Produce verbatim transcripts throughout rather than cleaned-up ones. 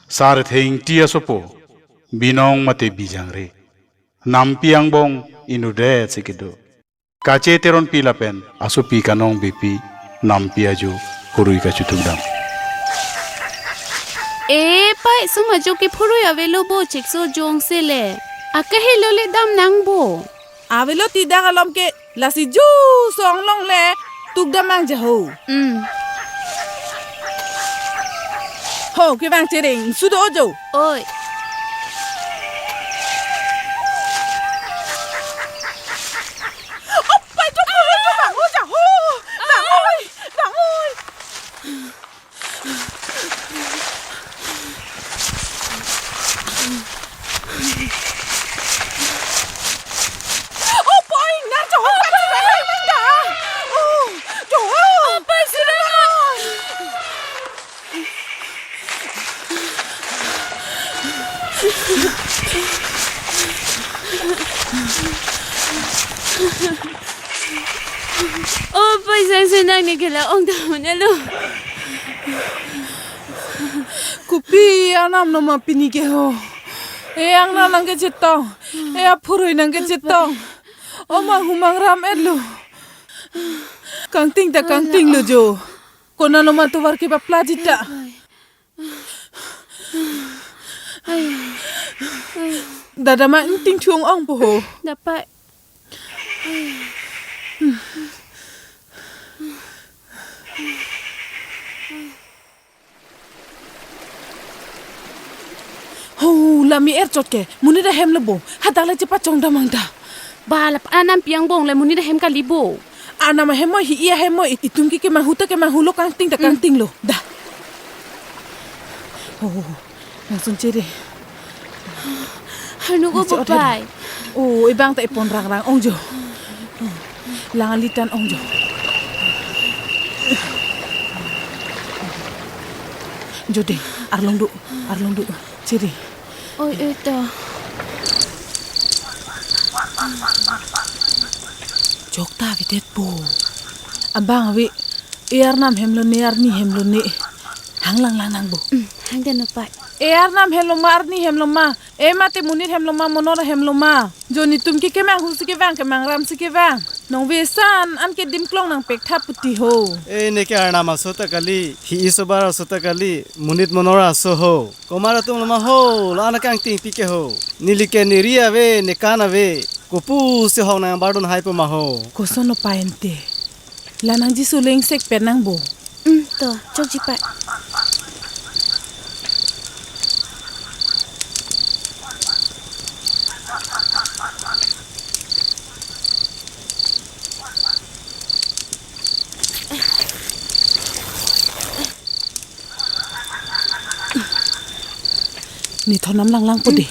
Sar Thengti asopo, Binong mate Bijangre. Nampi angbong inutdet si kedo. Kache Teronpi lapen asopi Kanong Beypi nampi ajo phurui kachituk dam. E pai, sum ajo ke phurui avelo bo, chikso jongsi le. Akahelo le dam nang bo. Avelo ti dak alom ke, lasi ju song long le tuk dam nang ja ho. Mm. Ho, kevang Chering, sudo ojo. Oi. Opai, chok, chok, chok, bang, oh, ja, ho. Bang, oi, bang, oi. Opai, nar, chok, ho, bang, chok, ho, bang, da. Oh, chok, ho. Opai, sira. O, paisang senang ni kela ong ta mane lo. Kopi anam no ma pini ke ho. E angna nang kechetong. E aphurui nang kechetong. O ma humang ram et lo. Kangting ta kangting lo jo. Konat lo ma tovar ke bapla jita. Dada ma ingting chung ong po ho. Dapat. Ho, lami er chot ke. Monit ahem lo bo. Hadak le chepachong dam ang da. Ba, la anampi angbong le monit ahem kali bo. Anam ahem moi, hi-i ahem moi, itum ke kemanghu ta kemanghu lo, kangting ta kangting lo. Da. Oh, oh, oh. Nangsun Chering. Hanu ko. Nangsun Chering. Pai. Oh, ibang ta ipon rang rang ong jo. Lang alitan ong jo. Jo de, arlong do, arlong do. Chering. Oi, oi, to. Jok ta avedet po. Abang ave, e arnam hem lone, arni hem lone. Hang lang lang nang bo. Hmm, hang den upai. E arnam hem lo ma, arni hem lo ma. E mate monit hem lo ma, monor hem lo ma. Jo netum ke kemanghu si kevang, kemangram si kevang. Nong vesan, anke dim klong nangpek thap puti ho. E neke arnam aso ta kali, hi-i sobar aso ta kali, monit monor aso ho. Komat atum lo ma ho, la-an akangtingpi ke ho. Neli ke neri ave, nekan ave. Kopusi hong nang bardun hai po ma ho. Koson upai ante. La nangji suleng sek pen nang bo. Hmm, to, chokji pai. Ne thonam lang lang po de.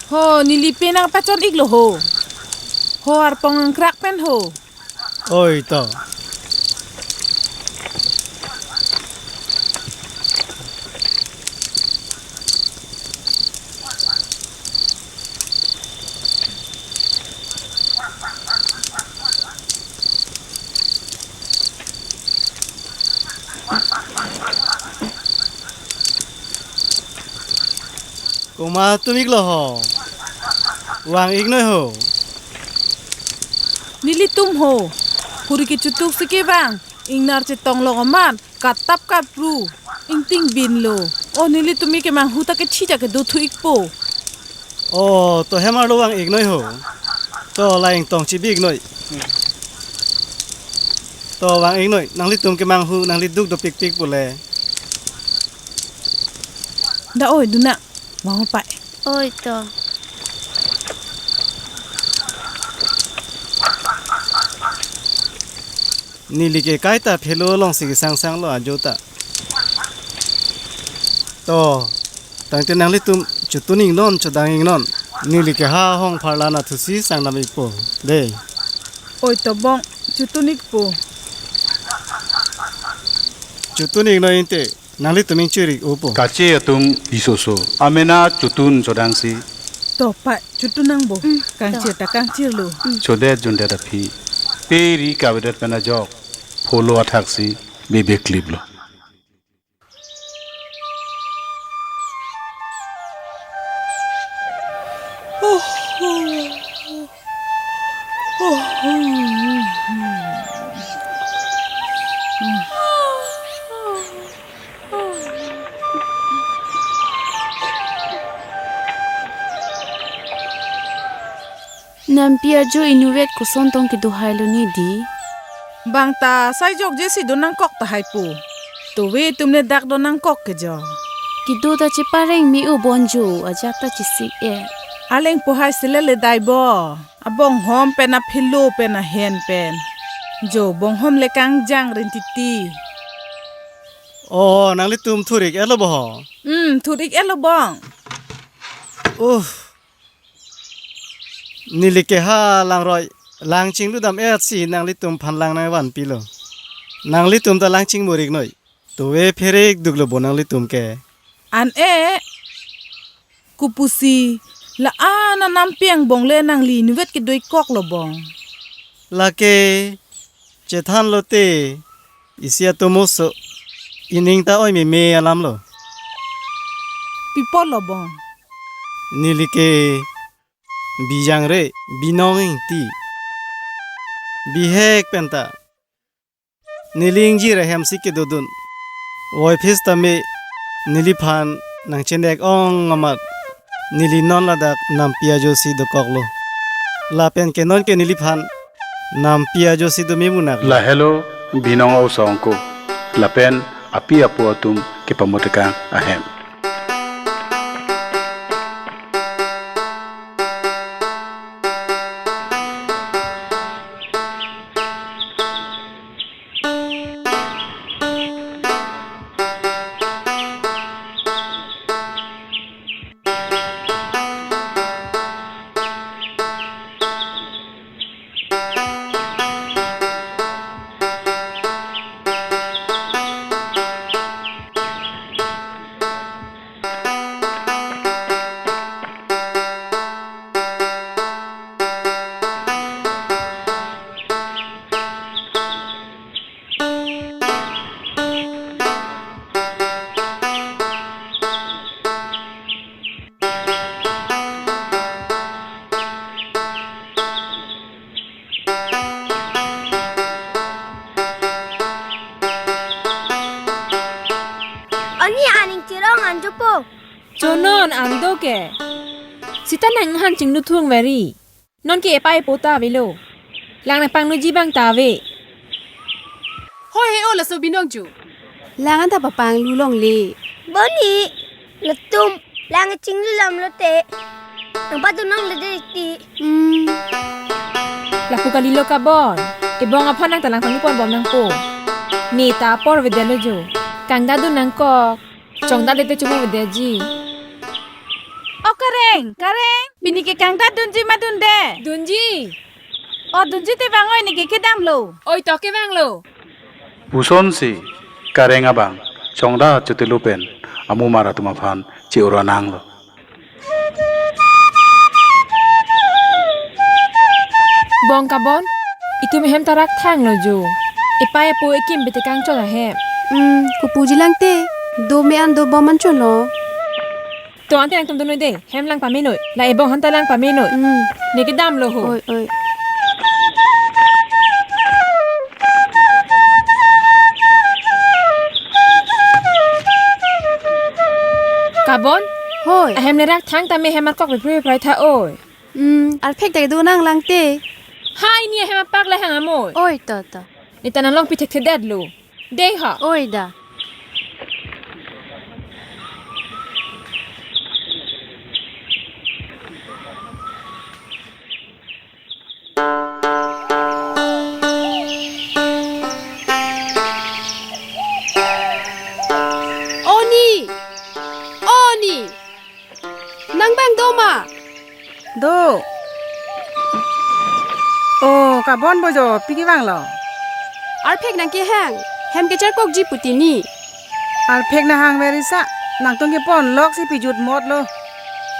Ho, neli pen nangpachon iklo ho. Ho arpong angkrak pen ho. Oi to. Komat atum iklo ho. Vang iknoi ho. Nelitum ho. Phurui kechituk si kevang. Ingnar chetong lo komat. Katap kapru. Ingting bin lo. O nelitum ke kemanghu ta kethi ta kedo thu ikpo. O, to hem arlo vang iknoi ho. To la ingtong chibi iknoi. To vang iknoi. Nanglitum kemanghu, nangli duk dopikpik pule. Da oi, duna. Vang upai. Oi to. Neli ke kaita phelo alongsi kesang sang lo ajo ta. To, tangte nanglitum chotun iknon, chodang iknon. Neli ke ha hong pharlan athusi sang dam ikpo. De. Oi to bong, chotun ikpo. Chotun iknon inte. Nanglitum ingchiri upo. Kache atum isoso. Amena chotun chodangsi. To pa, chutu nangbo. Mm, to. Kangchir ta kangchirlo. Mm. Chodet jundet aphi. Pe ri kavedet pen ajok pholo athaksi bebe kliplo. Nampi ajo inutvet koson tong kedo hailo ni di. Bang ta sai jokje si do nangkok tahai pu. Tove atum ne dak do nangkok ke jo. Kedo ta chepareng me-o bon jo, ajat ta chesik-et. Aleng pohai sele le dai bo. Abonghom pen, aphilo pen, ahen pen. Jo bonghom le kangjang rin titi. Oh, nanglitum thur-ik-etlo bo ho? Hmm, thur-ik-etlo bong. Uh. Neli ke ha langroi, lang chinglu dam-et si nanglitum aphan lang nangvanpilo. Nanglitum ta lang chingmur-iknoi. Tove phere-ik duklo bo nanglitum ke. An-e, kopusi, la-an anampi angbong le nangli inutvet kedo-ik koklo bong. Lake, chethanlo te, isi atomoso, ining ta oi meme alamlo. Pi apotlo bong? Neli ke, Bijang re, Binong Ingti. Bihek pen ta neli ingjir ahem si kedodun. Voiphit tame neliphan nangchenek-ong amat neli non ladak nampi ajo si dokoklo. Lapen ke non ke neliphan nampi ajo si do memunak. Lahelo Binong Aosongko lapen api apo atum kepamotekang ahem. Ani aning chirong anjopo. Chonon angdo ke. Sita nang han chinglu thung veri. Non ke epai po ta avelo. Lang nangpangluji bang ta ave. Hoi he o laso Binong ju. Lang anta papanglu longle. Boni, latum, lang chinglu lam lote. Nangpadu nang lede ti. Hmm. Lapu kalilo Kabon. Ebong aphan nang ta lang panglu pon bom nangpo. Ne ta apor avedetlo jo. Kangdadun nangkok. Chongdadete chumu avedetji. O Kareng, Kareng. Pini ke kangdadunji ma dunde? Dunji. O dunji te vang oi, neke kedamlo. Oi to kevanglo. Pusonsi Kareng abang chongda chotelo pen amumar atum aphan che-ura nanglo. Bong Kabon, itum hem ta rak thanglo jo. Epai apo ekim bete kangchot ahem. Hmm, kopuji lang te, do me an do bom an chono. To ante nangtum dunoi de, hem lang pamenoi, la ebong han ta lang pamenoi. Hmm. Neke damlo ho. Oi, oi. Kabon? Hoi. Ahem le rak thang tame hem arkok bepre beprai tha oi. Hmm, arphek ta kedo nang lang te. Hai ni ahem apak le hang amoi. Oi, to, to. Ne ta nanglong pi thekthedetlo. Dei ha. Oi da. Oni! Oni! Nang bang do ma? Do. O, Kabon bojo, pi kevanglo? Arphek nang kehang, hem kecharkokji pu tini. Arphek nang hang veri sa, nangtum kepon lok si pijut motlo.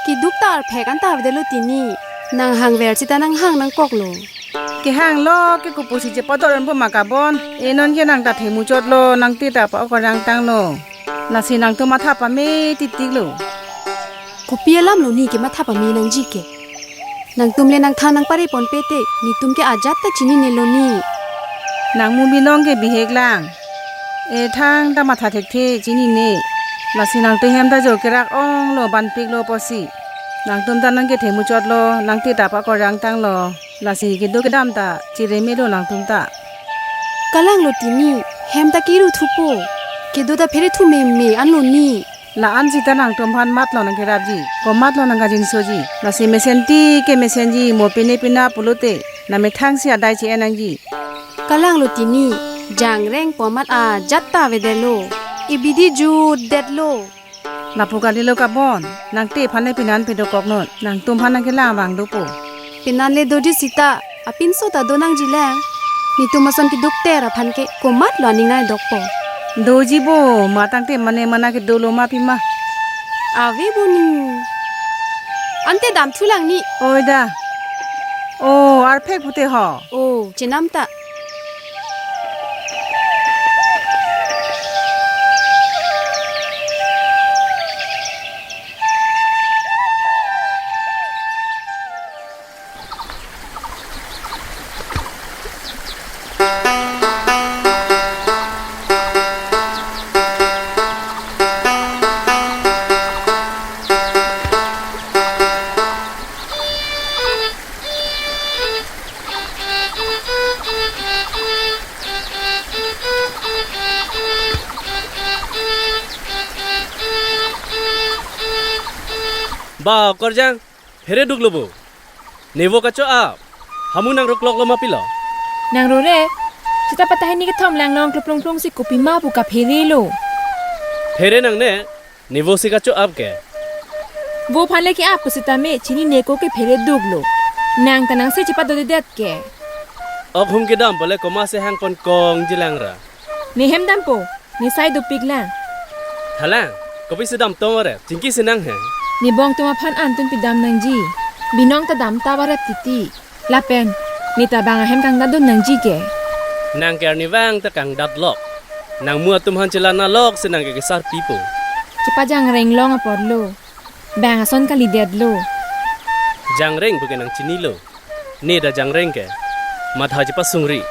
Keduk ta arphek anta avedetlo tini. Nang hangver sita nang hang nangkoklo. Kehanglo ke kopusi chepador anpo ma kabon. E non ke nang ta themuchotlo, nang te ta pa okorang tanglo. Lasi nangtum matha pame titiklo. Kopi alamlo ne kematha pame nangji ke? Nangtum le nangthang nangpare ponpe te, netum ke ajat ta chininelo ne. Nang mu Binong ke bihek lang. E thangta matha thekthe chinine. Lasi nangtum hem ta jo kerak onglo banpiklo pusi. Nangtum ta nang ke themuchotlo, nang te ta pa okorang tanglo. Lasi kedo kedam ta chiremelo nangtum ta. Kalanglo tini, hem ta kiru thupo. Kedo ta phere thu meme anlo ne. La-an sita nangtum aphan matlo nangkerapji, komatlo nangkajinsoji. Lasi mesen ti ke mesenji, mo pine pina pulote, namethang si adai che-en nangji. Kalanglo tini, jangreng pu amat ajat ta avedetlo. Ibidi jutdetlo. Lapu kalilo kabon, nang te aphan le pinan pedokoknon, nangtum aphan nangkelang abang dopo. Pinan le doji sita, apinso ta do nangji lang. Netum ason keduk ter aphan ke komatlo aning nangdokpo. Doji bo, matang te mane mana kedolo ma pima. Ave bo ne. Ante damthulang ne. Oi da. O, arphek pute ho. O, chenam ta. Ba, Korjang, phere duklo bo. Nevo kacho-ap. Hamu nang rokloklo ma pilo. Nang rore. Sita patahini kethom lang nong kluplung plung si kopima pu kapherelo. Phere nangne, nevo si kacho-ap ke. Vo aphan le ke-ap pusitame, chinine ko ke phere duklo. Nang ta nang se chepadodedet ke. Ok hum kedam pole komat si hangpon kongji lang ra. Ne hem dampo, ne sai dopik lang. Halang, kopisi damtong ore, chingki si nang he. Ne bong atum aphan antun pidam nangji. Binong ta damta varep titi. Lapen, ne ta bang ahem kangdatdun nangji ke. Nang ke arnivang ta kangdatlok. Nang mu atum aphan chelanalok si nang ke kesar pipo. Chepajangreng long apotlo. Bang ason kalidetlo. Jangreng pu ke nang chinilo. Ne ta jangreng ke. Matha chepasungri.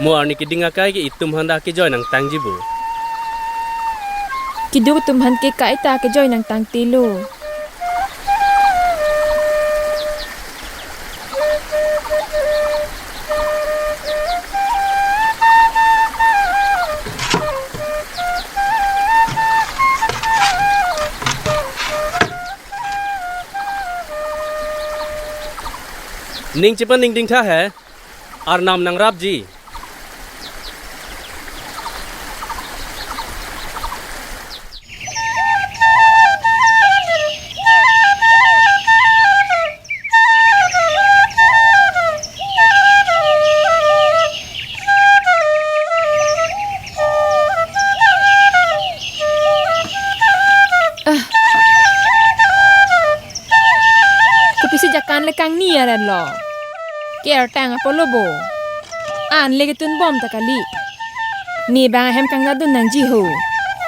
Mo arni keding akai ke itum aphan ta kejoi nangtangji bo. Keduk atum aphan ke kaita kejoi nangtangtelo. Ning chepaningding tha he, arnam nangrapji. Ah. Kopisi jakan le kangni aran lo. Kertang apotlo bo. An le ketun bom ta kali. Ne bang ahem kangdatdun nangji ho.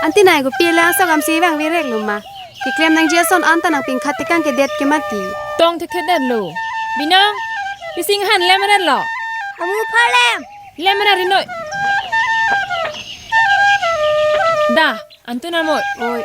Ante nai kopi le asok amsi vang verek lo ma. Keklem nangji ason anta nang pingkhat tekang kedet ke mati. Tong thekthedetlo. Binong, pisi inghan lem aran lo. Amu phalem. Lem aran rinoi. Da, antun amoi. Oi.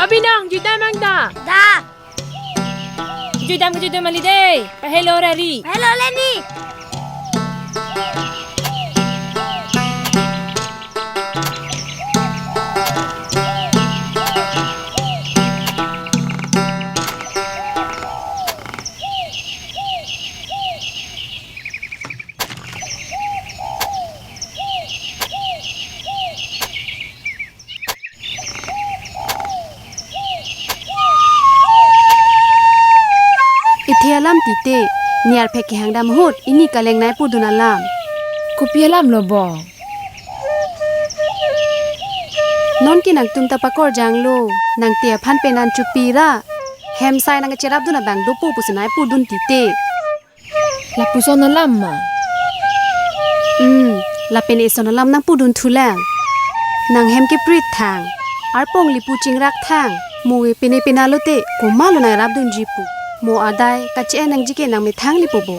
Abinong, juidam ang da. Da. Juidam, juidam ali dei. Pahelo rari. Pahelo leni. Athe alam tite, niar phek kehang dam ahut, ini kaleng nai pudun alam. Kopi alam lo bong? Non ke nangtum ta pakorjang lo, nangte aphan penan chupi ra. Hem sai nangcherapdun abang dopo pusi nai pudun tite. Lapuson alam ma? Hmm, lapen eson alam nangpudun thulang. Nang hem keprit thang. Arpong lipu chingrak thang. Mo e pene pena lote, komatlo nangrapdunji pu. Mo adai, kache-en nangji ke nangmethang lipu bo.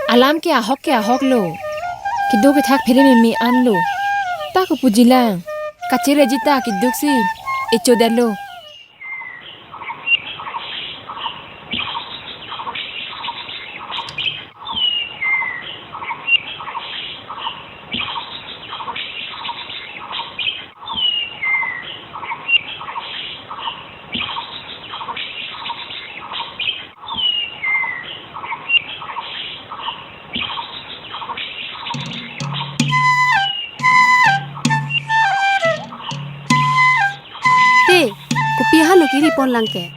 Alam ke ahok ke ahok lo. Keduk kethak phere meme an lo. Ta kopuji lang. Kachereji ta keduksi echo detlo. Te, kopi ahan lo kiri pon lang ke?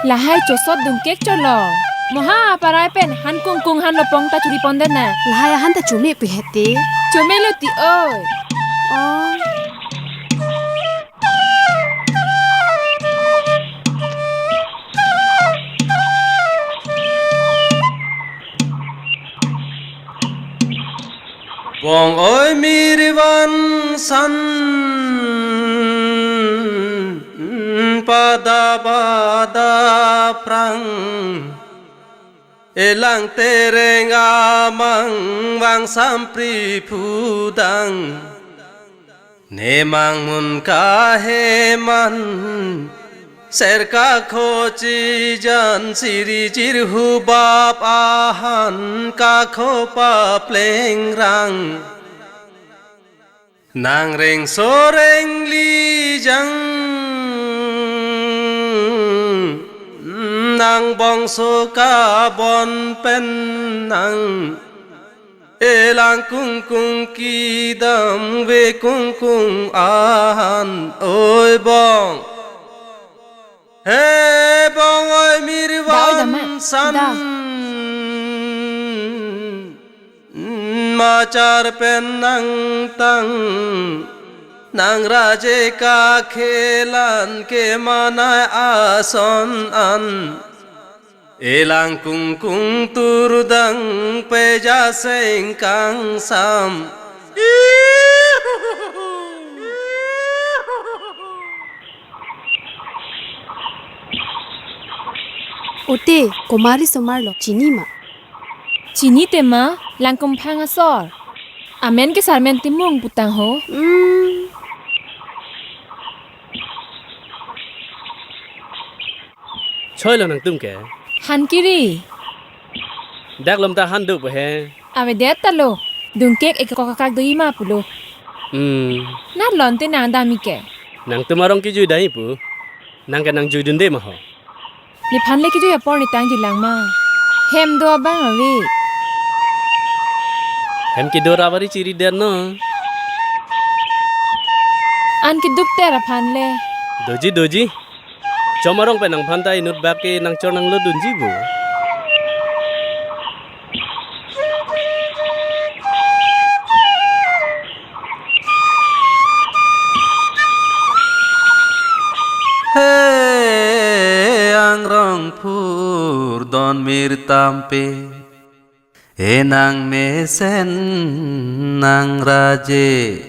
Lahai chosot dungkek cholo. Mo ha aparai pen han kungkung han lopong ta churi pon den na. Lahai ahan ta chome pu he te. Chome lo ti oi. Oh. Bong oi mir vansan pada pada prang. Elang tereng amang vang sampri phudang. Nemang mun kaheman, ser kakhochi jan siri jirhu bap ahan kakho paplengrang. Nang rengso rengli jang, nang bongso kabon pen nang. Elang kungkung kedam ve kungkung ahan oi bong. He bong oi mir da oi dama, vansan da. Machar pen nangtang, nang raje kakhelan kemanai ason an. Elang kungkung turdang peja seng kangsam. Ote, komat riso mar lo, chini ma? Chini te ma, Langkumphang asor. Amen ke Sarmen Timung putang ho. Hmm. Choi lo nangtum ke? Han kiri. Dak lom ta han do pu he. Avedet ta lo. Dungkek ek kok kakak do ima pulo. Hmm. Nat lon te nang dam-ik ke? Nangtum arong kejui dai pu. Nang ke nang jui dunde ma ho. Nephan le kejui apor ne tang jui lang ma. Hem do abang ave. Hem kedo ra bari chiri der no. An keduk ter aphan le. Doji, doji. Chom arong pen nangphan ta inut bak ke nangchor nanglo dunji bo. He angrong phurdon mir tampe. E nang mesen nang raje,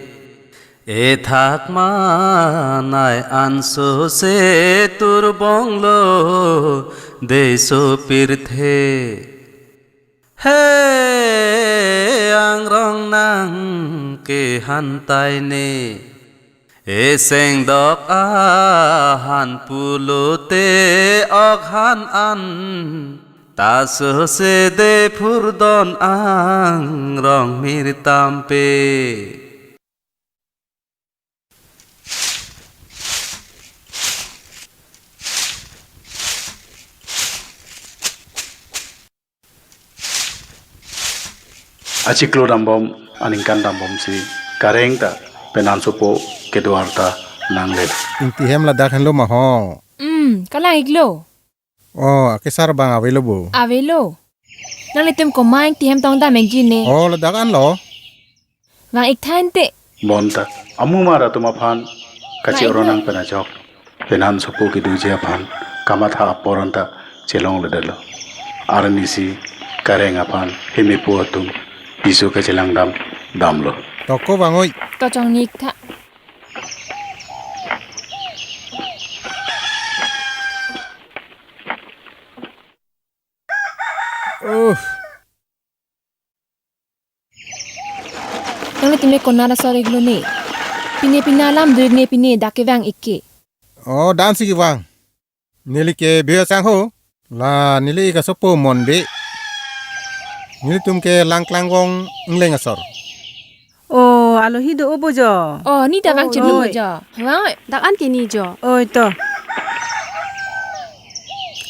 e thak manai anso se turbong lo dei so pirthe. He angrong nang ke han tai ne. Eseng dok ahan pulote ok han an. Ta so se de phurdon angrong mir tampe. Achiklo dambom, aningkan dambom si kareng ta penansopo kedo-an ta nangle. Ingti hem ladak henlo ma ho. Hmm, kalang-iklo. Oh, akesar abang avelo bo. Avelo. Nanglitum komat ingti hem tong dam-ikji ne. Oh, ladak anlo. Vang-ik tha ante. Bonta, amumar atum aphan kache-oro nang pen ajok, penan sopo kedoji aphan kamatha apor anta chelongledetlo. Arnisi kareng aphan hemepo atum piso kachelang dam damlo. To ko vang-oi. To chongnik tha. Uh. Nanglitum ke konat asor-iklo ne. Pine pine alam do-ik ne pine dak kevang-ik ke. Oh, dam si kevang. Neli ke Bio Sangho. La neli ik asopo Monbe. Nelitum ke Langklangvong Ingleng asor. Oh, alohi do-o bo jo. Oh, ne ta vang, oh, chedun bo, oi, jo. Vang, oi. Dak an ke ne jo. Oi to.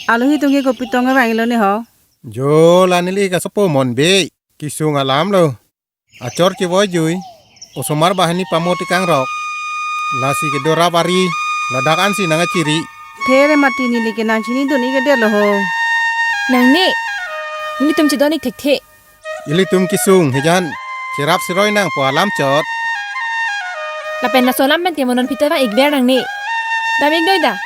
Alohi atum ke kopi tong vanglo ne ho? Jo, la neli ik asopo Monbe. Kesung alam lo. Achor kevoi jui. Osomar banghini pamot-ik kangrok. Lasi kedo rap ari. Ladak ansi nangkachiri. There mati, neli ke nangchinidun-ik-edetlo ho. Nangne. Nelitum chedon-ik thekthe. Ilitum kesung hejan cherap cheroi nangpo alam chot. Lapen laso alam pen te mo non pita vang-ikver nangne. Dam-ik noi da.